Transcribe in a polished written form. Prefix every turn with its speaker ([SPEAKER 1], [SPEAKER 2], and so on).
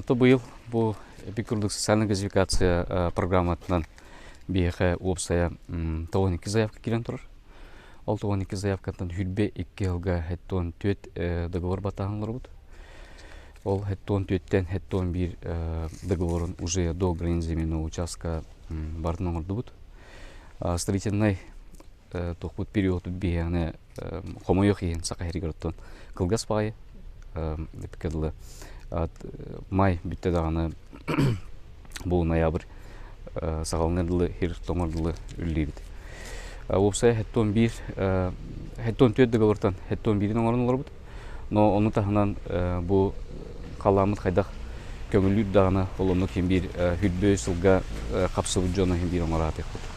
[SPEAKER 1] То быйыл бу эпик курдук социальная газификация программатынан биһиэхэ уопсайа 92 заявка киирэн турар. Ол 92 заявкаттан хүрбэ 2 сылга 74 договор баттаһан олоробут. Ол 74-тэн 71 договорун уже до границ земельного участка барытын оҥордубут. Строительный туохпут периодут биһиэхэ хомойуох иһин саха сиригэр оттон кылгас баҕайы эппиккэ дылы май бүттэ даҕаны бу ноябрь саҕаланыар дылы сир тоҥор дылы үлэлиибит. Уопсайа 71 74 договортан 71-ин оҥорон олоробут. Но ону таһынан бу халааммыт хайдах көҥүллүүр даҕаны ол оннук син биир хүрбү сылга хапсыбыт дьону син биир оҥоро сатыахпыт.